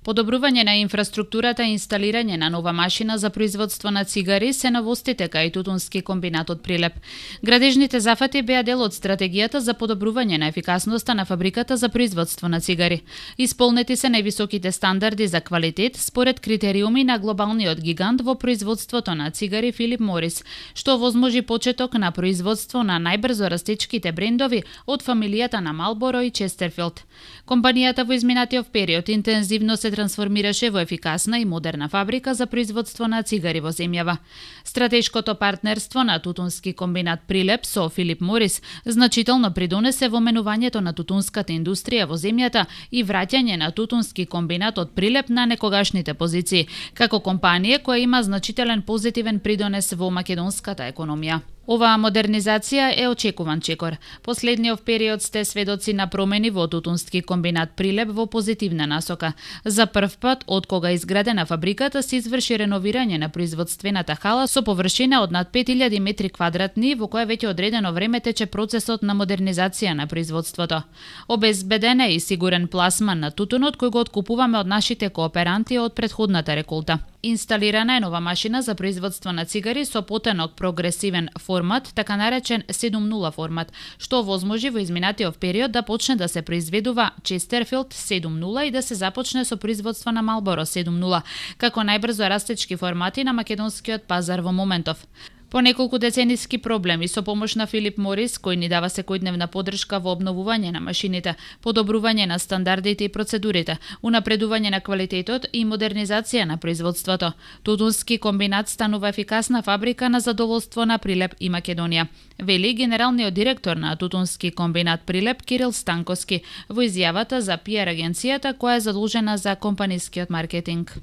Подобрување на инфраструктурата и инсталирање на нова машина за производство на цигари се новостите кај тутунски комбинат од Прилеп. Градежните зафати беа дел од стратегијата за подобрување на ефикасноста на фабриката за производство на цигари. Исполнети се највисоките стандарди за квалитет според критериуми на глобалниот гигант во производството на цигари Филип Морис, што возможи почеток на производство на најбрзо растечките брендови од фамилијата на Малборо и Честерфилд. Компанијата во изминатиот период интензивно се трансформираше во ефикасна и модерна фабрика за производство на цигари во земјава. Стратешкото партнерство на тутунски комбинат Прилеп со Филип Морис значително придонесе во менувањето на тутунската индустрија во земјата и враќање на тутунски комбинат од Прилеп на некогашните позиции, како компанија која има значителен позитивен придонес во македонската економија. Оваа модернизација е очекуван чекор. Последниот период сте сведоци на промени во тутунски комбинат Прилеп во позитивна насока. За прв пат од кога изградена фабриката се изврши реновирање на производствената хала со површина од над 5000 метри квадратни, во која веќе одредено време тече процесот на модернизација на производството. Обезбеден е и сигурен пласман на тутунот кој го откупуваме од нашите кооперанти од претходната реколта. Инсталирана е нова машина за производство на цигари со потенок прогресивен формат, така наречен 7.0 формат, што возможи во изминатиот период да почне да се произведува Честерфилд 7.0 и да се започне со производство на Малборо 7.0, како најбрзо растечки формати на македонскиот пазар во моментов. По неколку децениски проблеми со помош на Филип Морис, кој ни дава секојдневна поддршка во обновување на машините, подобрување на стандардите и процедурите, унапредување на квалитетот и модернизација на производството, тутунски комбинат станува ефикасна фабрика на задоволство на Прилеп и Македонија, вели генералниот директор на тутунски комбинат Прилеп Кирил Станковски во изјавата за PR агенцијата која е задолжена за компанискиот маркетинг.